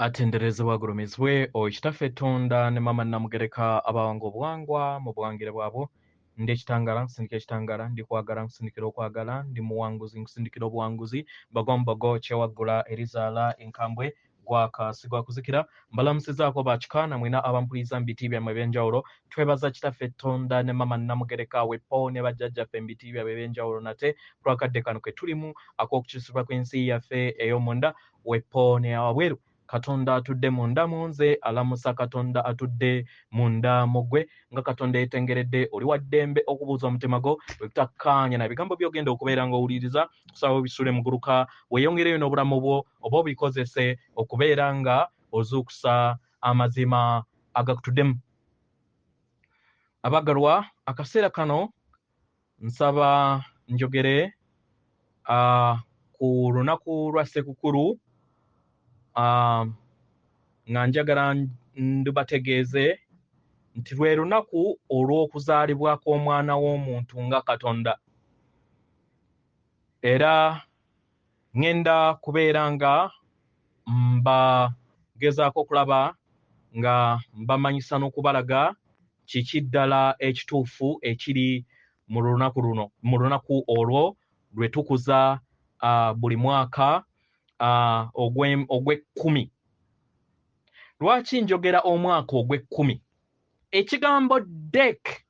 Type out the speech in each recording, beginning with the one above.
Atenderezebwa agulumizibwe oyo Kitaffe Tonda ne Maama Namugereka abawanga obuwangwa mu buwangire bwabwo. Ndi ekitangala nkusindikira ekitangala, ndi kwagala nkusindikira okwagala, ndi muwanguzi nkusindikira obuwanguzi, mbago mbogo kyewaggula erizaala enkambwe gwaka sigwa kuzikira. Mbalamusizaako bakika namwena abampuliza mu biti byammwe eby'enjawulo. Twebaza Kitaffe Tonda ne Maama Namugereka wepo ne bajjajjaffe mu biti byabwe eby'enjawulo nate lwakadde kano ke tulimu ak'okukyusibwa kw'ensi yaffe ey'omunda wepo ne wabweru. Katonda atudde munda mu nze alamusa Katonda atudde munda mu ggwe. Nga Katonda yeetengeredde, oli wa ddembe okubuuza omutima gwo bwe gutakkaanya na bigambo by'ogenda okubeera ng'owuliriza. Kusaba obisule muguluka, weeyongereyo n'obulamu bwo oba obikozese okubeera nga ozuukusa amazima agakutuddemu. Abagalwa, akaseera kano nsaba njogere ku lunaku lwa Ssekukulu, nga njagala ndubategeeze nti lwe lunaku olw'okuzaalibwa kw'omwana w'omuntu nga Katonda. Era ŋŋenda kubeera nga mbagezaako okulaba nga mbamanyisa n'okubalaga kiki ddala ekituufu ekiri mu lunaku luno, mu lunaku olwo lwe tukuza buli mwaka ogw'ekkumi. Lwaki njogera omwaka ogw'ekkumi? Ekigambo dek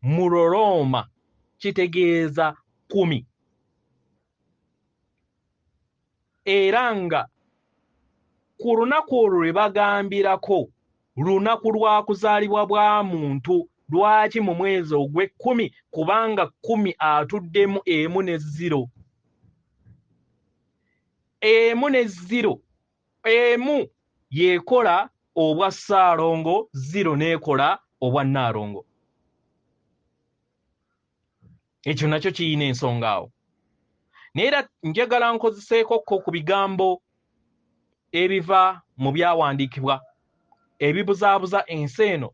mu Lurooma kitegeeza 10, era nga ku lunaku olwo lwe bagambirako lunaku lwa kuzaalibwa bwa muntu. Lwaki mu mwezi ogw'ekkumi? Kubanga 10 atuddemu 1 ne 0. 1 ne 0, 1 yeekola obwa Ssaalongo, 0 n'ekola obwa Nnaalongo. Ekyo nakyo kirina ensonga awo. Naye era njagala nkozeseeko ko ku bigambo ebiva mu byawandiikibwa ebibuzaabuza ensi eno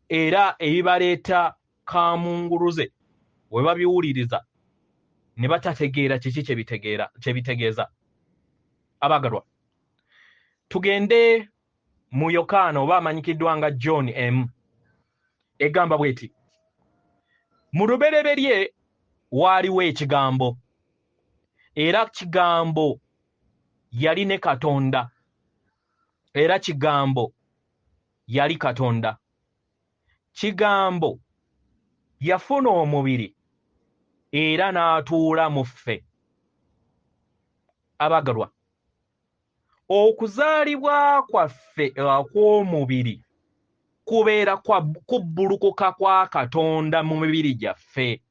era ebibaleeta kaamunguluze we babiwuliriza ne batategeera kiki kye bitegeeza. Abaagalwa, tugende mu Yokaana oba amanyikiddwa nga John M. Egamba bw'eti: mu lubereberye waaliwo ekigambo, era kigambo yali ne Katonda, era kigambo yali Katonda. Kigambo yafuna omubiri era n'atuula mu ffe. Abagalwa, okuzaalibwa kwaffe okw'omubiri kubeera kubbulukuka kwa Katonda mu mibiri gyaffe.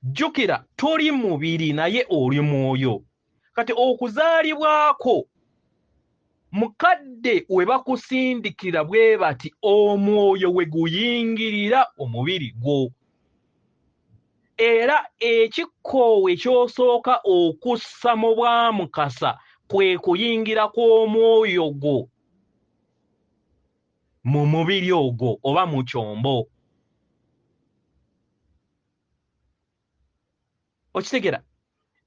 Jjukira, toli mubiri naye oli mwoyo. Kati okuzaalibwako mukadde we bakusindikira bwe bati omwoyo we guyingirira omubiri gwo. Era ekikoowe ky'osooka okussa mu bwamukasa kwe kuyingira kw'omwoyo gwo mu mubiri ogwo oba mu kyombo. Okitegera?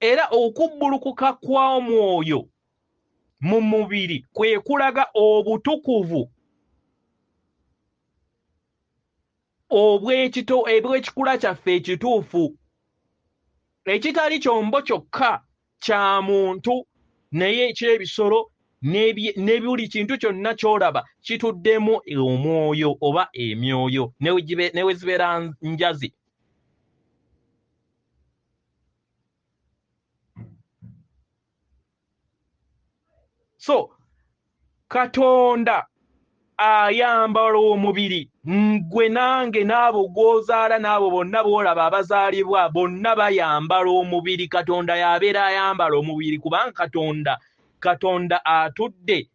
Era okubbulukuka kw'omwoyo mu mubiri kwe kulaga obutukuvu obw'ekikula kyaffe ekituufu, ekitali kyombo kyokka kya muntu, naye eky'ebisolo ne buli kintu kyonna ky'olaba kituddemu omwoyo oba emyoyo, ne we zibeera njazi. So Katonda ayambala omubiri, ggwe nange n'abo gw'ozaala n'abo bonna b'olaba abazaalibwa bonna bayambala omubiri. Katonda y'abeera ayambala omubiri, kubanga Katonda atudde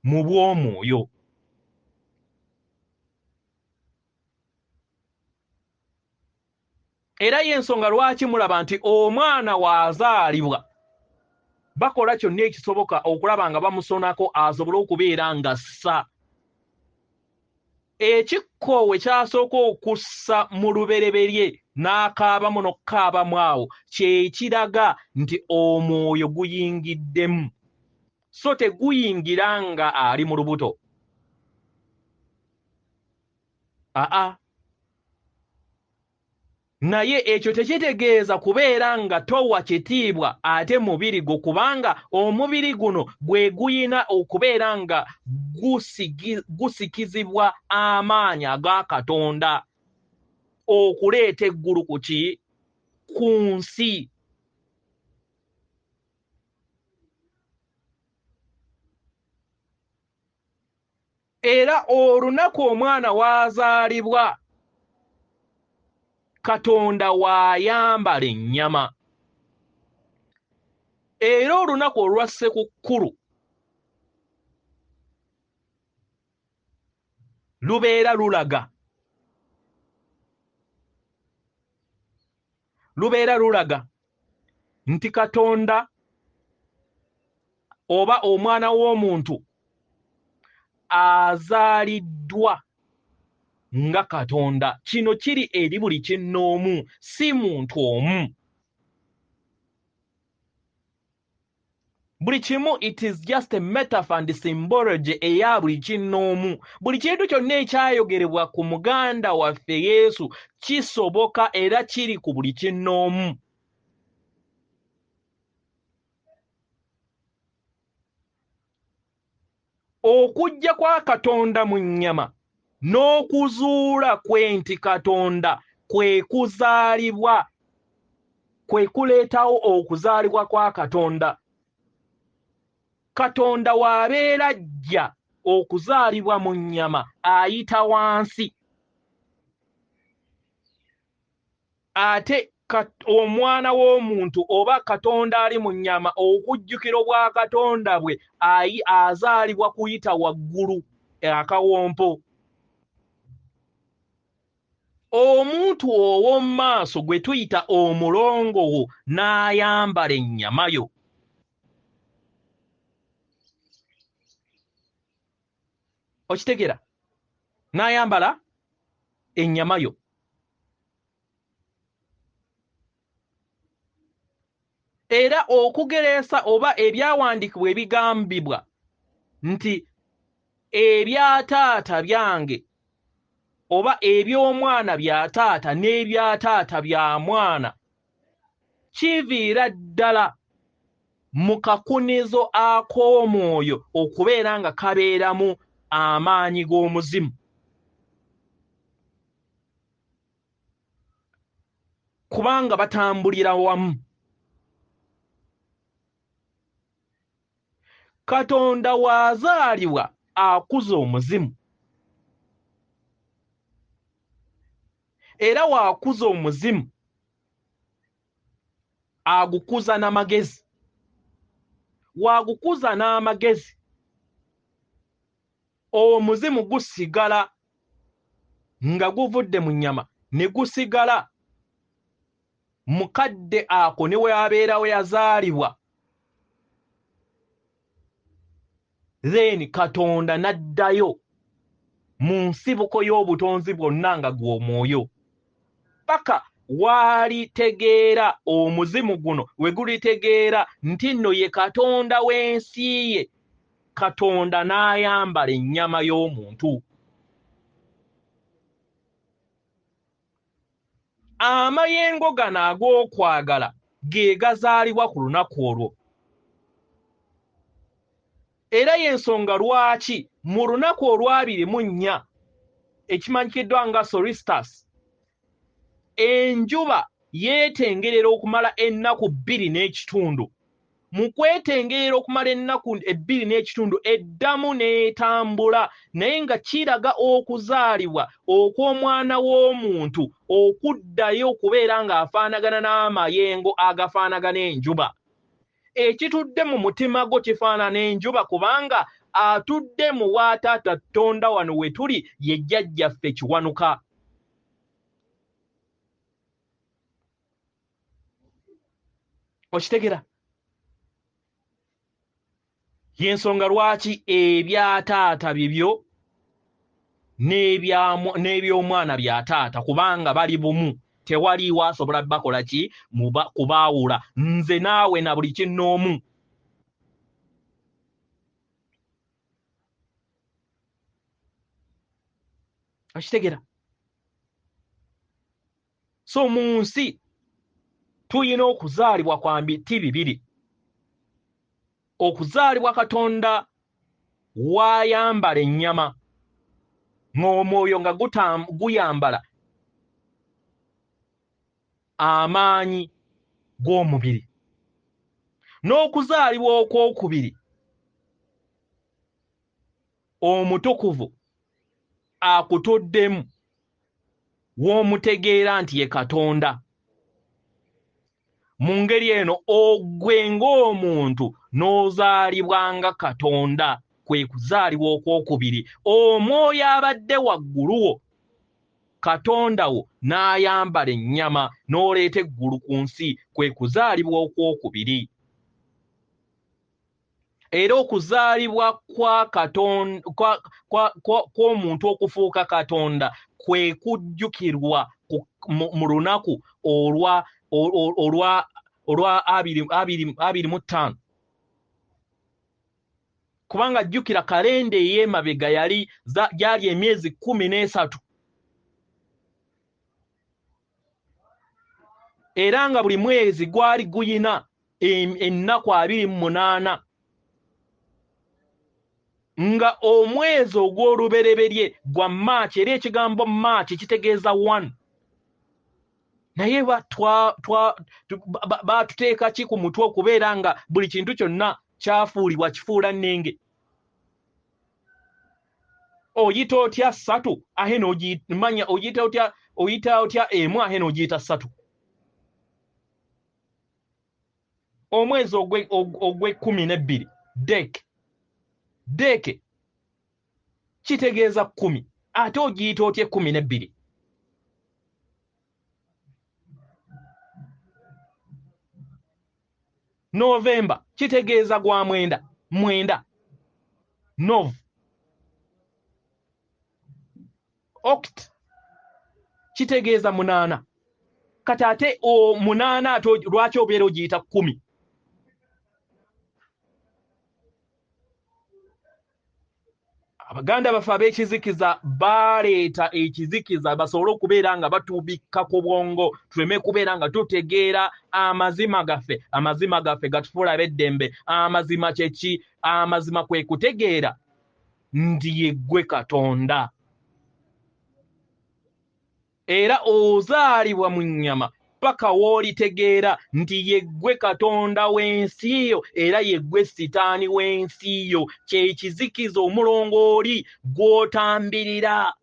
mu bw'omwoyo. Era y'ensonga lwaki mulaba nti omwana w'azaalibwa bakola kyonna ekisoboka okulaba nga bamusonako asobole okubeera nga ssa. Ekikkoowe ky'asooka okussa mu lubereberye n'akaabamu n'okukaabamu awo kye kiraga nti omwoyo guyingiddemu, so teguyingira nga ali mu lubuto. Aa, naye ekyo tekitegeeza kubeera nga towa kitiibwa ate mubiri gwo, kubanga omubiri guno gwe guyina okubeera nga gusikizibwa amaanyi aga Katonda okuleeta eggulu ku ki? Ku nsi. Era olunaku omwana w'azaalibwa, Katonda w'ayambala ennyama. Era olunaku olwa Ssekukkulu lubeera lulaga, lubeera lulaga nti Katonda oba omwana w'omuntu azaaliddwa nga Katonda. Kino kiri eri buli kinnoomu, si muntu omu. Buli kimu, it is just a metaphor and symbology eya buli kinnoomu. Buli kintu kyonna ekyayogerebwa ku muganda waffe Yesu kisoboka era kiri ku buli kinnoomu. Okujja kwa Katonda mu nnyama n'okuzuula kwe nti Katonda kwe kuzaalibwa, kwe kuleetawo okuzaalibwa kwa Katonda. Katonda w'abeera ajja okuzaalibwa mu nnyama ayita wansi, ate omwana w'omuntu oba Katonda ali mu nnyama okujjukira obwakatonda bwe azaalibwa kuyita waggulu akawompo. Omuntu ow'omu maaso gwe tuyita omulongo wo n'ayambala ennyama yo. Okitegeera? N'ayambala ennyama yo. Era okugereesa oba ebyawandiikibwa ebigambibwa nti ebya taata byange oba eby'omwana bya taata n'ebya taata bya mwana kiviira ddala mu kakunizo ak'omwoyo okubeera nga kabeeramu amaanyi g'omuzimu. Kubanga batambulira wamu. Katonda w'azaalibwa akuza omuzimu, era w'akuza omuzimu agukuza n'amagezi. W'agukuza n'amagezi, omuzimu gusigala nga guvudde mu nnyama ne gusigala mukadde ako ne we abeera we yazaalibwa. Then Katonda n'addayo mu nsibuko y'obutonzi bwonna nga gw'omwoyo, paka waalitegeera omuzimu guno we gulitegeera nti nno ye Katonda w'ensi ye. Katonda n'ayambala ennyama y'omuntu. Amayengo gano ag'okwagala ge gazaalibwa ku lunaku olwo. Era y'ensonga lwaki mu lunaku olwabiri mu nnya ekimanyikiddwa nga solstice, enjuba yeetengerera okumala ennaku 2 n'ekitundu. Mu kwetengerera okumala ennaku 2 n'ekitundu eddamu n'etambula, naye nga kiraga okuzaalibwa okw'omwana w'omuntu okuddayo okubeera ng'afaanagana n'amayengo agafaanagana enjuba. Ekitudde mu mutima gwo kifaanana enjuba, kubanga atudde mu bwataata Tonda wano we tuli ye jjajjaffe Kiwanuka. Okitegera? Y'ensonga lwaki ebya taata bibyo n'eby'omwana bya taata, kubanga bali bumu. Tewaliiwo asobola bakola ki kubaawula, nze naawe na buli kinnoomu. Okitegeera? So mu nsi tuyina okuzaalibwa kwa biti bibiri. Okuzaalibwa Katonda wayambala ennyama, ng'omwoyo nga guyambala amaanyi g'omubiri. N'okuzaalibwa okwokubiri omutukuvu akutuddemu w'omutegeera nti ye Katonda. Mu ngeri eno ogwe ng'omuntu n'ozaalibwa nga Katonda, kwe kuzaalibwa okwokubiri. Omwoyo abadde waggulu wo, Katonda wo n'ayambala ennyama n'oleeta eggulu ku nsi, kwe kuzaalibwa okwokubiri. Era okuzaalibwa kwa Katonda kw'omuntu okufuuka Katonda kwe kujjukirwa mu lunaku olwa 25. Kubanga jjukira kalenda ey'emabega yali gyali emyezi 13, era nga buli mwezi gwali guyina ennaku 28, nga omwezi ogw'olubereberye gwa March, era ekigambo March kitegeeza 1. Naye batuteeka ki ku mutwe okubeera nga buli kintu kyonna kyafuulibwa kifuula nnenge. Oyita otya 3 ahe n'ogimanya, oyita otya 1 ahe n'ogiyita 3. Omwezi ogw'e12 Dek, Deke kitegeeza 10, ate ogiyita otya 12? Novemba kitegeeza gwa 9, 9 Nov. Oct kitegeeza 8. Kati ate 8 ate lwaki obeera ogiyita 10? Abaganda baffe ab'ekizikiza baleeta ekizikiza basobole okubeera nga batubikka ku bwongo, tuleme kubeera nga tutegeera amazima gaffe. Amazima gaffe gatufuula ab'eddembe. Amazima kye ki? Amazima kwe kutegeera nti ye ggwe Katonda. Era ozaalibwa mu nnyama paka w'olitegeera nti ye ggwe Katonda w'ensi yo, era ye ggwe Sitaani w'ensi yo. Kye kizikiza omulongooli gw'otambirira.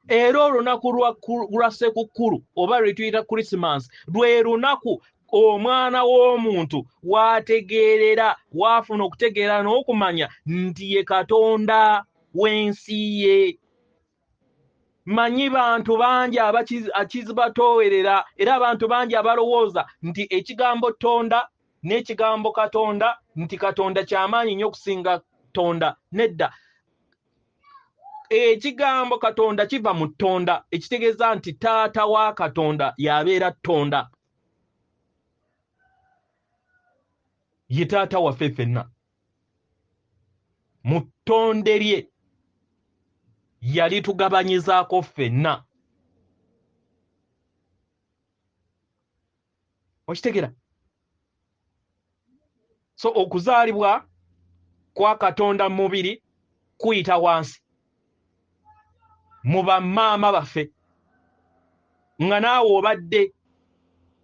Era olunaku lwa Ssekukkulu oba lwe tuyita Christmas lwe lunaku omwana w'omuntu w'ategeerera, w'afuna okutegeera n'okumanya nti ye Katonda w'ensi ye. Manyi bantu bangi akizibatowerera, era abantu bangi abalowooza nti ekigambo Tonda n'ekigambo Katonda, nti Katonda kyamaanyi nnyo okusinga Tonda. Nedda, ekigambo Katonda kiva mu Tonda, ekitegeeza nti taata wa Katonda y'abeera Tonda, ye taata waffe ffenna. Mu ttonde lye yali tugabanyizaako ffenna. Okitegeera? So okuzaalibwa kwa Katonda mu mubiri kuyita wansi mu bamaama baffe, nga naawe obadde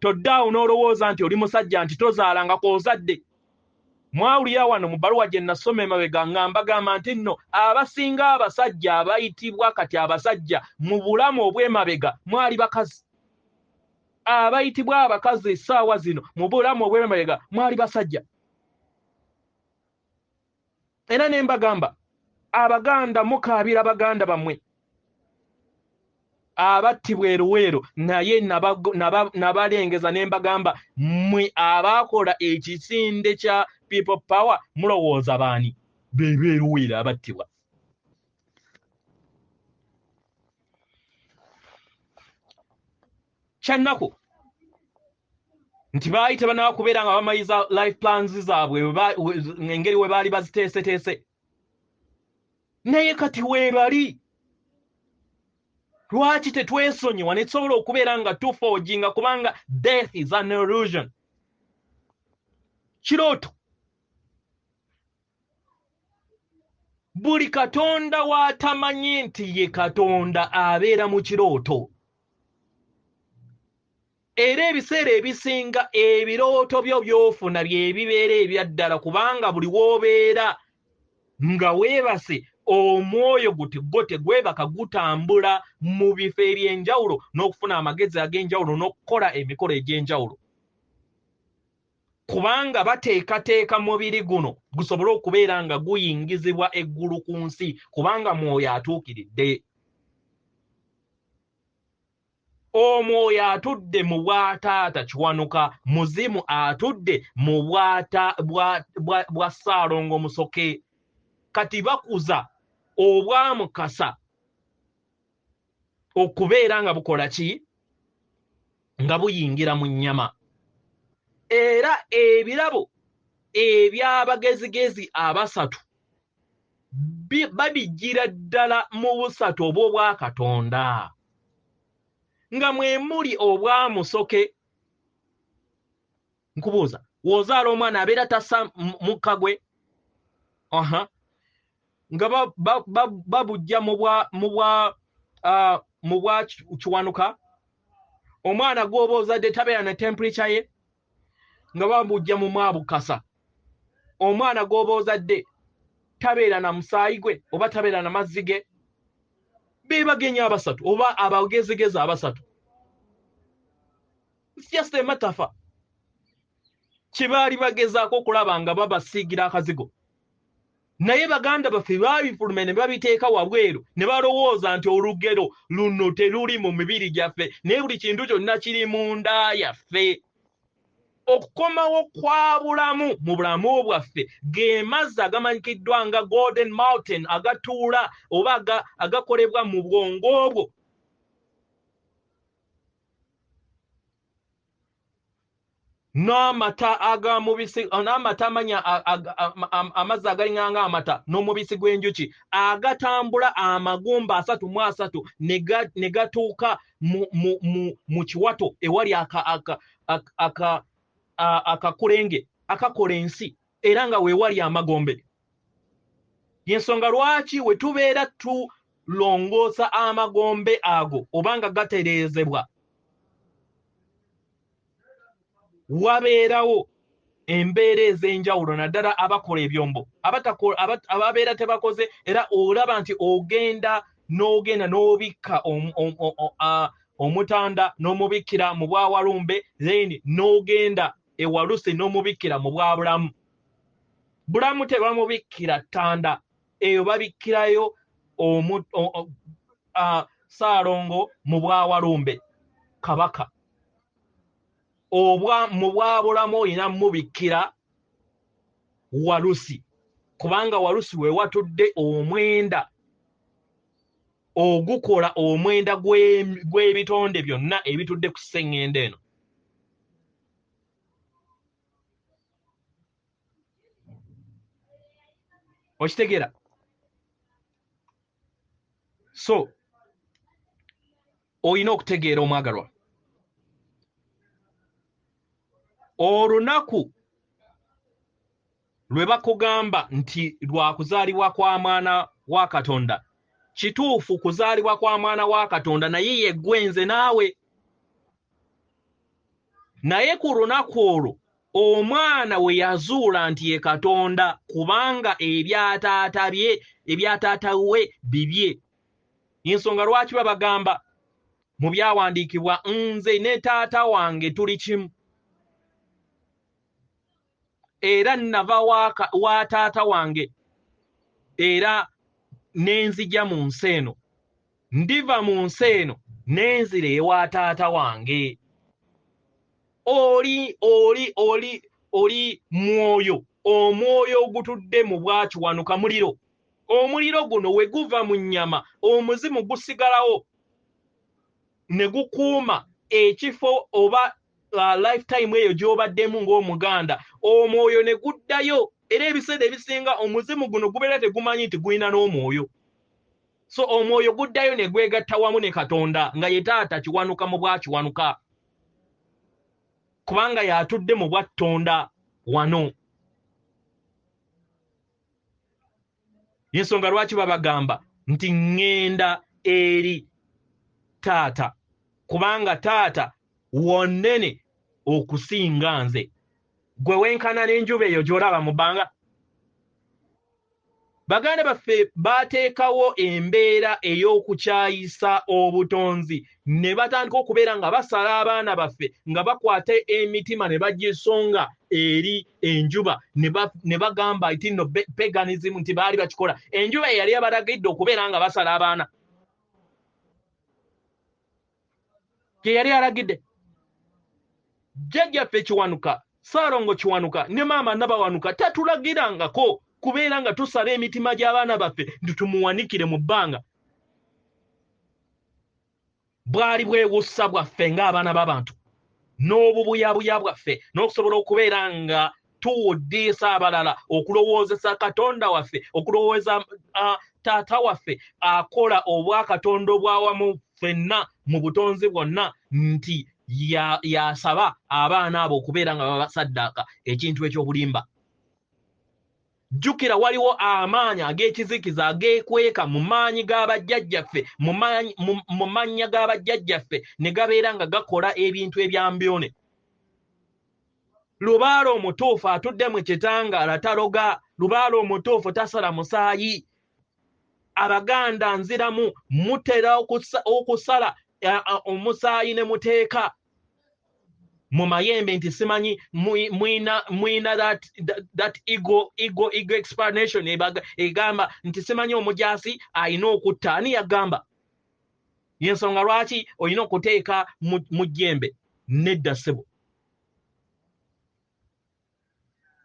toddaawo n'olowooza nti oli musajja nti tozaalangako ozadde. Mwawulira wano mu bbaluwa gye nasoma emabega nga mbagamba nti nno abasinga abasajja abayitibwa kati abasajja mu bulamu obw'emabega mwali bakazi, abayitibwa abakazi essaawa zino mu bulamu obw'emabega mwali basajja. Era ne mbagamba Abaganda mukaabira baganda bammwe abattibwa eruweero, naye nabalengeza ne mbagamba mmwe abaakola ekisinde kya People Power mulowooza baani? Bebeeruwira abattibwa. Kyannaku nti baali tebanaba kubeera nga bamayiza life plans zaabwe engeri we baali baziteeseteese. Naye kati weebali, lwaki tetwesonyiwa ne tusobola okubeera nga tufoojinga, kubanga death is an illusion. Kirooto. Buli Katonda w'atamanyi nti ye Katonda abeera mu kirooto. Era ebiseera ebisinga ebirooto byo by'ofuna bye bibeera ebya ddala, kubanga buli w'obeera nga weebase omwoyo guti gwo tegwebaka, gutambula mu bifo eby'enjawulo n'okufuna amagezi ag'enjawulo n'okukola emikolo egy'enjawulo. Kubanga bateekateeka mubiri guno gusobole okubeera nga guyingizibwa eggulu ku nsi, kubanga mwoyo atuukiridde. Omwoyo atudde mu bwataata Kiwanuka, muzimu atudde mu bwa Ssaalongo Musoke. Kati bakuza obwamukasa okubeera nga bukola ki? Nga buyingira mu nnyama. Era ebirabo eby'abagezigezi abasatu babijjira ddala mu busatu obw'Obwakatonda, nga mwe muli obwamusoke. Nkubuuza, w'ozaala omwana abeera tassa mukka gwe? Aha. Nga babujja mu bwa Kiwanuka. Omwana gw'oba ozadde tabeera na temperature ye, nga babujja mu mwabukasa. Omwana gw'oba ozadde tabeera na musaayi gwe oba tabeera na mazzi ge. Be bagenyi abasatu oba abagezigezi abasatu. It's just a metaphor. Kye baali bagezaako okulaba nga babasiigira akazigo. Naye baganda baffe baabifulumya ne babiteeka wabweru ne balowooza nti olugero luno teruli mu mibiri gyaffe, naye buli kintu kyonna kiri munda yaffe. Okukomawo kwa bulamu mu bulamu bwaffe ge mazzi agamanyikiddwa nga Golden Mountain, agatuula oba agakolebwa mu bwongo bwo. N'amata agamubisi, n'amata amanya amazzi agalinga ng'amata n'omubisi gw'enjuki agatambula amagumba 33 ne gatuuka mu kiwato ewali akakulenge akakola ensi, era nga weewali amagombe. Y'ensonga lwaki we tubeera tulongoosa amagombe ago oba nga gatereezebwa, wabeerawo embeera ez'enjawulo, naddala abakola ebyombo, ababeera tebakoze, era olaba nti ogenda n'ogenda n'obikka omutanda n'omubikkira mu bwawalumbe, then n'ogenda ewalusi n'omubikkira mu bwabulamu. Bulamu tebamubikkira ttanda, eyo babikkirayo Ssaalongo mu bwawalumbe kabaka. Obwa mu bwabulamu olina mubikkira walusi, kubanga walusi we watudde omwenda ogukola omwenda gw'ebitonde byonna ebitudde ku sseŋŋendo eno. Okitegeera? So olina okutegeera omwagalwa, olunaku lwe bakugamba nti lwa kuzaalibwa kwa mwana wa Katonda, kituufu kuzaalibwa kwa mwana wa Katonda, naye ye ggwe nze naawe. Naye ku lunaku olwo omwana we yazuula nti ye Katonda, kubanga ebyataata bye, ebyataata we bibye. Ensonga lwaki babagamba mu byawandiikibwa, nze ne taata wange tuli kimu, era nava wa taata wange era ne nzija mu nsi eno, ndiva mu nsi eno ne nzira ewa taata wange. Oli oli oli oli mwoyo. Omwoyo ogutudde mu bwakiwanuka muliro. Omuliro guno we guva mu nnyama, omuzimu gusigalawo ne gukuuma ekifo oba lifetime eyo gy'obaddemu ng'Omuganda. Omwoyo ne guddayo, era ebiseera ebisinga omuzimu guno gubeera tegumanyi nti gulina n'omwoyo. So omwoyo guddayo ne gwegatta wamu ne Katonda nga ye taata Kiwanuka mu bwakiwanuka, kubanga y'atudde mu bwattonda wano. Y'ensonga lwaki babagamba nti ŋŋenda eri taata, kubanga taata wonnene okusinga nze. Gwe wenkana n'enjuba eyo gy'olaba mu bbanga. Baganda baffe baateekawo embeera ey'okukyayisa obutonzi ne batandika okubeera nga basala abaana baffe, nga bakwata emitima ne bagisonga eri enjuba, ne bagamba nti nno paganism nti baali bakikola. Enjuba eyali abalagidde okubeera nga basala abaana, gye yali alagidde. Jjajjaffe Kiwanuka, Ssaalongo Kiwanuka ne maama Nabawanuka tatulagirangako kubeera nga tusala emitima gy'abaana baffe nti tumuwanikire mu bbanga. Bwali bwewussa bwaffe ng'abaana b'abantu n'obubuyabuya bwaffe, n'okusobola okubeera nga tuwuddiisa abalala, okulowoozesa Katonda waffe, okulowooza taata waffe akola obwakatonda obwawamu ffenna mu butonzi bwonna, nti yasaba abaana abo okubeera nga babasaddaaka ekintu eky'obulimba. Jjukira waliwo amaanyi ag'ekizikiza ageekweka mu maanyi g'abajjajjaffe, mu mannya g'abajjajjaffe, ne gabeera nga gakola ebintu ebyambyone. Lubaale omutuufu atudde mu kitangaala taloga. Lubaale omutuufu tasala musaayi. Abaganda nziramu mutera okusala omusaayi ne muteeka mu mayembe nti simanyi mwina that ego explanation egamba nti simanyi omujaasi alina okutta. Ani yagamba? Y'ensonga lwaki olina okuteeka mu jjembe. Nedda ssebo,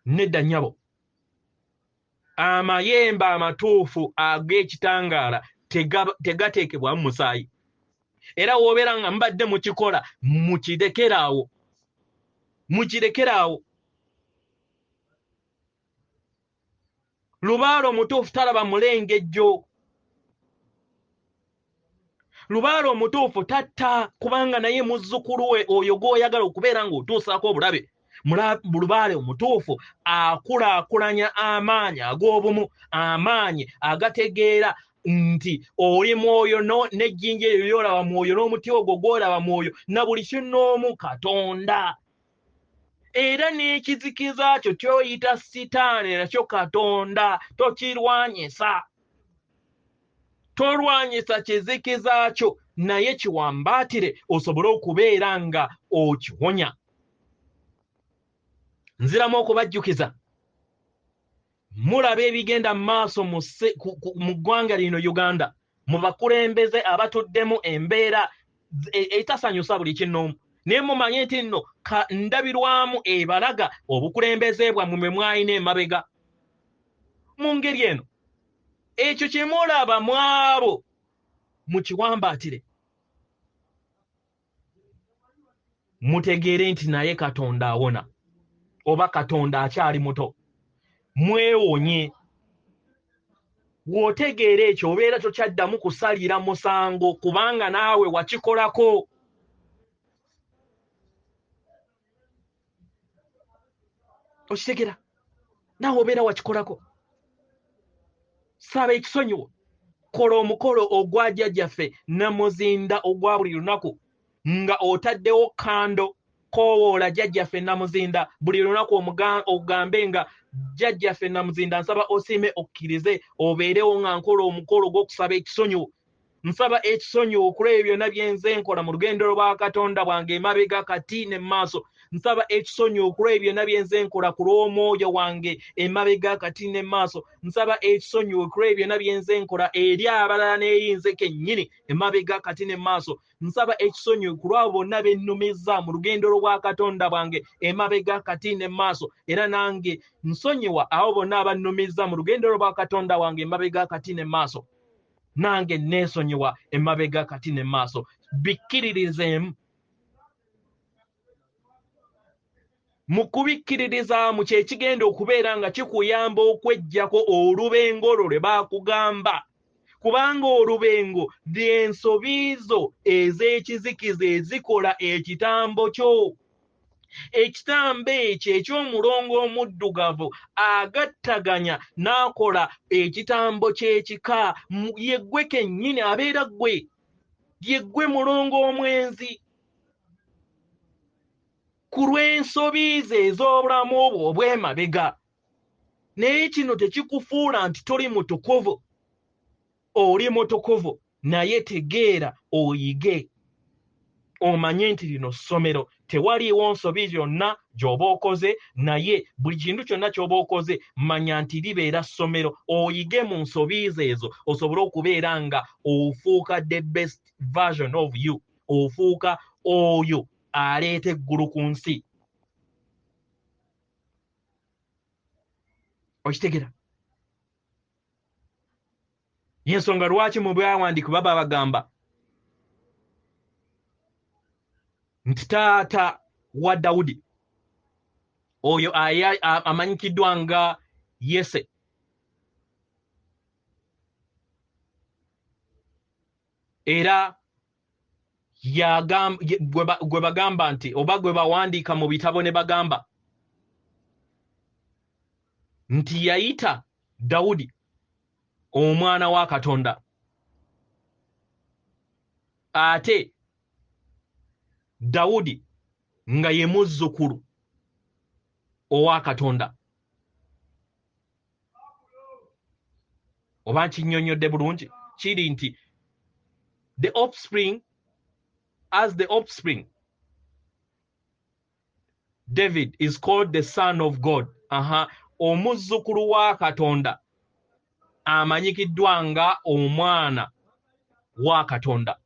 nedda nnyabo. Amayembe amatuufu ag'ekitangaala tegateekebwamu musaayi. Era w'obeera nga mubadde mukikola, mukirekeraawo, mukirekeraawo. Lubaale omutuufu talaba mulengejjo. Lubaale omutuufu tatta, kubanga naye muzzukulu we oyo gw'oyagala okubeera ng'otuusaako obulabe. Lubaale omutuufu akulaakulanya amaanyi ag'obumu, amaanyi agategeera nti oli mwoyo n'ejjinja eryo ly'olaba mwoyo, n'omuti ogwo gw'olaba mwoyo, na buli kinnoomu Katonda. Era n'ekizikiza kyo ky'oyita Sitaani nakyo Katonda, tokirwanyisa. Tolwanyisa kizikiza kyo, naye kiwambaatire osobole okubeera nga okiwonya. Nziramu okubajjukiza, mulaba ebigenda mu maaso mu ggwanga lino Uganda, mu bakulembeze abatuddemu embeera etasanyusa buli kinnoomu. Naye mumanye nti nno ndabirwamu ebalaga obukulembeze bwammwe mwe mwalina emabega. Mu ngeri eno, ekyo kye mulaba mu abo mukiwambaatire, mutegeere nti naye Katonda awona, oba Katonda akyali muto. Mwewonye. Bw'otegeera ekyo obeera tokyaddamu kusalira musango, kubanga naawe wakikolako. Okitegeera? Naawe obeera wakikolako. Saba ekisonyiwo. Kola omukolo ogwa jjajjaffe Namuzinda ogwa buli lunaku, nga otaddewo kando. Koowoola jjajjaffe Namuzinda buli lunaku, ogambe nga jjajjaffe Namuzinda nsaba osiime okkirize obeerewo nga nkola omukolo gw'okusaba ekisonyiwo. Nsaba ekisonyiwo ku ebyo byonna bye nze nkola mu lugendo lwa Katonda bwange emabega kati ne mu maaso. Nsaba ekisonyiwo ku lw'ebyo byonna bye nze nkola ku lw'omwoyo wange emabega kati ne maaso. Nsaba ekisonyiwo ku lw'ebyo byonna bye nze nkola eri abalala n'eri nze kennyini emabega kati ne maaso. Nsaba ekisonyiwo ku lw'abo bonna be nnumizza mu lugendo lwa Katonda bwange emabega kati ne maaso. Era nange nsonyiwa abo bonna abannumizza mu lugendo lwa Katonda wange emabega kati ne maaso. Nange neesonyiwa emabega kati ne maaso. Bikkiririzeemu. Mu kubikkiririzaamu kye kigenda okubeera nga kikuyamba okweggyako olubengo olwo lwe baakugamba. Kubanga olubengo ly'ensobi zo ez'ekizikiza ezikola ekitambo kyo. Ekitambo ekyo eky'omulongo omuddugavu agattaganya n'akola ekitambo ky'ekika. Ye ggwe kennyini abeera ggwe. Ye ggwe mulongo omwenzi. Ku lw'ensobi ze ez'obulamu obwo obw'emabega. Naye kino tekikufuula nti toli mutukuvu. Oli mutukuvu, naye tegeera oyige. Omanye nti lino ssomero, tewaliiwo nsobi yonna gy'oba okoze, naye buli kintu kyonna ky'oba okoze manya nti libeera ssomero, oyige mu nsobi ze ezo osobole okubeera nga ofuuka the best version of you, ofuuka oyo aleeta eggulu ku nsi. Okitegeera? Y'ensonga lwaki mu byawandiiko baba bagamba nti taata wa Dawudi oyo amanyikiddwa nga Yese era gwe bagamba nti oba gwe bawandiika mu bitabo ne bagamba nti yayita Dawudi omwana wa Katonda, ate Dawudi nga ye muzzukulu owa Katonda. Oba nkinnyonnyodde bulungi? Kiri nti the offspring, as the offspring, David is called the son of God. Omuzzukulu wa Katonda amanyikiddwa nga omwana wa Katonda.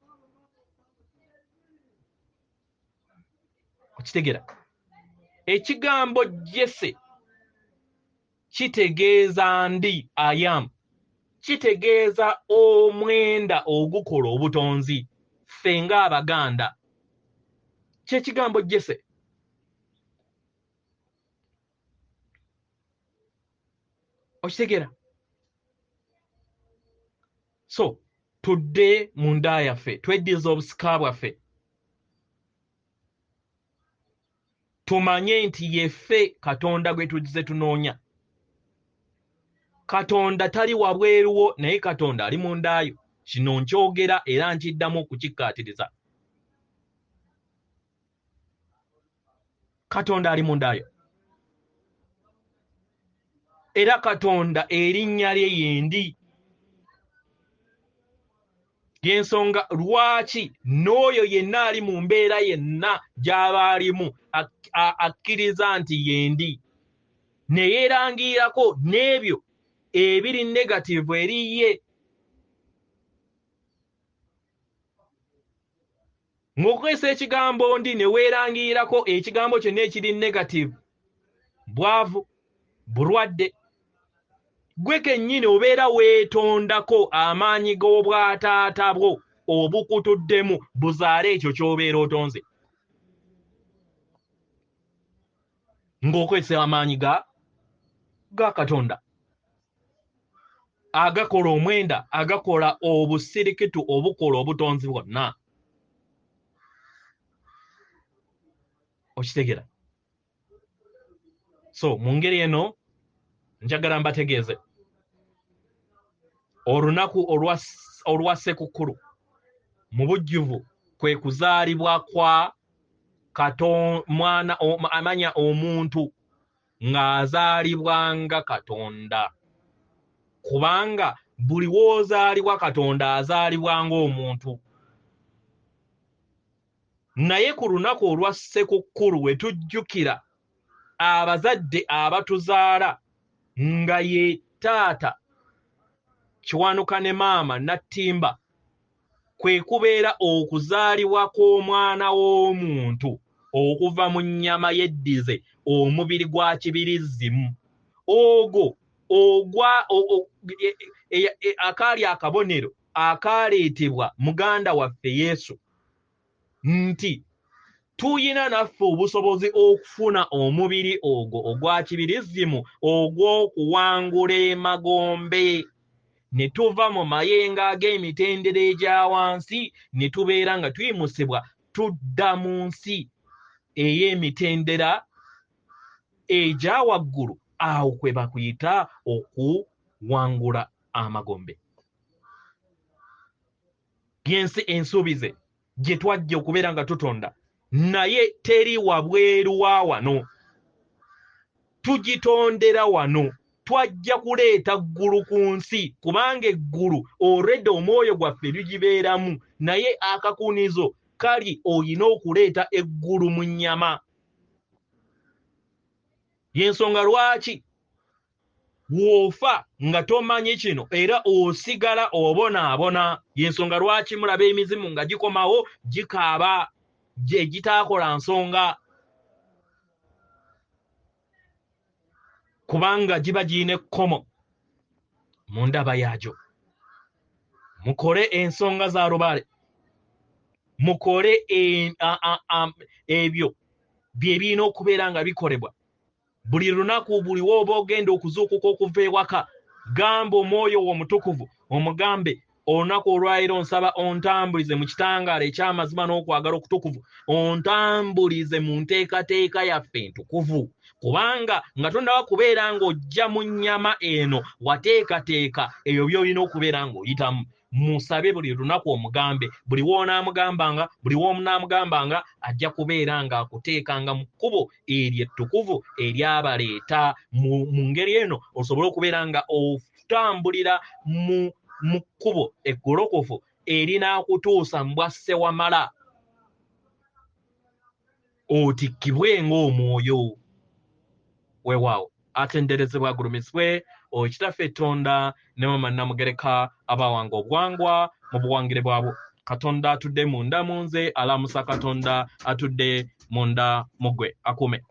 Okitegeera? Ekigambo Jesse kitegeeza ndi, I am. Kitegeeza omwenda ogukola obutonzi. Ffe ng'Abaganda. Kye kigambo Jesse. Okitegeera? So, tudde mu nda yaffe, tweddize obusika bwaffe. Tumanye nti yeffe Katonda gwe tuzze tunoonya. Katonda tali wabweru wo, naye Katonda ali mu ndaayo. Kino nkyogera era nkiddamu okukikkaatiriza. Katonda ali mu ndaayo. Era Katonda erinnya lye ye ndi. Y'ensonga lwaki n'oyo yenna ali mu mbeera yenna gy'aba alimu akkiriza nti ye ndi. Ne yeerangirirako n'ebyo ebiri negative eri ye. Ng'okozesa ekigambo ndi ne weerangirirako ekigambo kyonna ekiri negative, bwavu, bulwadde, gwe kennyini obeera weetondako amaanyi g'obwataata bwo obukutuddemu buzaale ekyo ky'obeera otonze. Ng'okozesa amaanyi ga Katonda agakola omwenda, agakola obusirikitu obukola obutonzi bwonna. Okitegeera? So mu ngeri eno njagala mbategeeze olunaku olwa Ssekukkulu mu bujjuvu kwe kuzaalibwa kwa mwana amanya omuntu ng'azaalibwa nga Katonda. Kubanga buli w'ozaalibwa Katonda azaalibwa ng'omuntu. Naye ku lunaku olwa Ssekukkulu we tujjukira abazadde abatuzaala nga ye taata Kiwanuka ne maama Nattimba, kwe kubeera okuzaalibwa kw'omwana w'omuntu okuva mu nnyama y'eddize omubiri gwa kibirizzimu ogwo ogwa akaali akabonero akaaleetebwa muganda waffe Yesu nti tuyina naffe obusobozi okufuna omubiri ogwo ogwa kibirizzimu ogw'okuwangula emagombe ne tuva mu mayengo ag'emitendera egya wansi ne tubeera nga tuyimusibwa tudda mu nsi ey'emitendera egya waggulu, awo kwe bakuyita okuwangula amagombe. Yensi ensuubize gye twajja okubeera nga tutonda, naye teri wabweru wa wano, tugitondera wano. Twajja kuleeta ggulu ku nsi kubanga eggulu already omwoyo gwaffe lugibeeramu, naye akakunizo kali oyina okuleeta eggulu mu nnyama. Y'ensonga lwaki w'ofa nga tomanyi kino era osigala obonaabona. Y'ensonga lwaki mulaba emizimu nga gikomawo gikaaba gye gitaakola nsonga, kubanga giba girina ekkomo mu ndaba yaagyo. Mukole ensonga za lubaale, mukole ebyo bye birina okubeera nga bikolebwa buli lunaku. Buli w'oba ogenda okuzuukuka okuva ewaka, gamba omwoyo wo omutukuvu omugambe, olunaku olwaleero nsaba ontambulize mu kitangaala eky'amazima n'okwagala okutukuvu, ontambulize mu nteekateeka yaffe entukuvu, kubanga nga tonnaba kubeera ng'ojja mu nnyama eno wateekateeka ebyo by'olina okubeera ng'oyitamu. Musabe buli lunaku omugambe, buli w'onaamugambanga, buli w'onaamugambanga ajja kubeera ng'akuteekanga mu kkubo eryo ettukuvu eryabaleeta mu ngeri eno osobole okubeera nga otambulira mu kkubo eggolokofu erinaakutuusa mu bwa Ssewamala, otikkibwe ng'omwoyo. Weewaawo, atenderezebwa agulumizibwe oyo Kitaffe Tonda ne Maama Namugereka abawanga obuwangwa mu buwangire bwabwo. Katonda atudde munda mu nze alamusa Katonda atudde munda mu ggwe. Akuume.